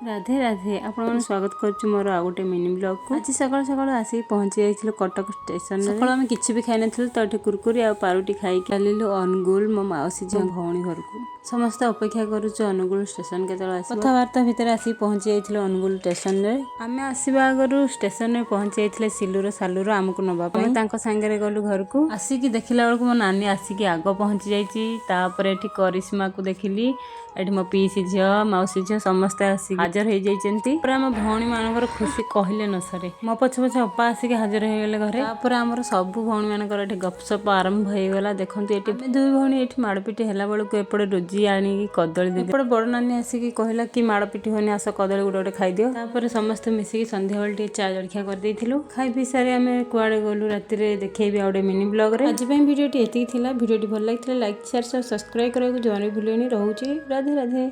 ରାଧେ ରାଧେ, ଆପଣମାନଙ୍କୁ ସ୍ୱାଗତ କରୁଛି ମୋର ଆଉ ଗୋଟେ ମିନି ବ୍ଲଗ୍କୁ। ଆଜି ସକାଳୁ ସକାଳୁ ଆସିକି ପହଞ୍ଚି ଯାଇଥିଲୁ କଟକ ଷ୍ଟେସନରେ। ସକାଳୁ ଆମେ କିଛି ବି ଖାଇନଥିଲୁ, ତ ଏଠି କୁରକୁରି ଆଉ ପାରୁଟି ଖାଇକି ଚାଲିଲୁ ଅନୁଗୁଳ ମୋ ମାଉସୀ ଝିଅ ଭଉଣୀ ଘରକୁ। ସମସ୍ତେ ଅପେକ୍ଷା କରୁଛୁ ଅନୁଗୁଳ ଷ୍ଟେସନ କେତେବେଳେ ଆସିବ। କଥାବାର୍ତ୍ତା ଭିତରେ ଆସିକି ପହଞ୍ଚି ଯାଇଥିଲୁ ଅନୁଗୁଳ ଷ୍ଟେସନରେ। ଆମେ ଆସିବା ଆଗରୁ ଷ୍ଟେସନରେ ପହଞ୍ଚି ଯାଇଥିଲେ ସିଲୁର ସାଲୁର ଆମକୁ ନେବା ପାଇଁ। ତାଙ୍କ ସାଙ୍ଗରେ ଗଲୁ ଘରକୁ। ଆସିକି ଦେଖିଲା ବେଳକୁ ମୋ ନାନୀ ଆସିକି ଆଗ ପହଞ୍ଚି ଯାଇଛି। ତାପରେ ଏଠି କରିସ୍ମାକୁ ଦେଖିଲି, ଏଠି ମୋ ପିଇସି ଝିଅ, ମାଉସୀ ଝିଅ ସମସ୍ତେ ଆସିକି ହାଜର ହେଇଯାଇଛନ୍ତି। ତାପରେ ଆମ ଭଉଣୀ ମାନଙ୍କର ଖୁସି କହିଲେ ନ ସରେ। ମୋ ପଛେ ପଛେ ଅପା ଆସିକି ହାଜର ହେଇଗଲେ ଘରେ। ତାପରେ ଆମର ସବୁ ଭଉଣୀ ମାନଙ୍କର ଏଠି ଗପସପ ଆରମ୍ଭ ହେଇଗଲା। ଦେଖନ୍ତୁ, ଏଠି ଆମେ ଦୁଇ ଭଉଣୀ ଏଠି ମାଡ଼ପିଟି ହେଲା ବେଳକୁ ଏପଟେ ରୋଜି ଆଣିକି କଦଳୀ ଦେଇ, ଏପଟେ ବଡ଼ ନାନୀ ଆସିକି କହିଲା କି ମାଡ଼ପିଟି ହଉନି, ଆସ କଦଳୀ ଗୋଟେ ଗୋଟେ ଖାଇଦିଅ। ତାପରେ ସମସ୍ତେ ମିଶିକି ସନ୍ଧ୍ୟାବେଳେ ଟିକେ ଚା ଜଳଖିଆ କରିଦେଇଥିଲୁ। ଖାଇ ପିଇ ସାରି ଆମେ କୁଆଡ଼େ ଗଲୁ ରାତିରେ ଦେଖେଇବି ଆଉ ଗୋଟେ ମିନି ବ୍ଲଗରେ। ଆଜି ପାଇଁ ଭିଡ଼ିଓଟି ଏତିକି ଥିଲା। ଭିଡ଼ିଓଟି ଭଲ ଲାଗିଥିଲେ ଲାଇକ୍, ସେୟାର, ସବସ୍କ୍ରାଇବ୍ କରିବାକୁ ଜମାରୁ ଭୁଲିବେନି। ରହୁଛି, ରାଧେ ରାଧେ।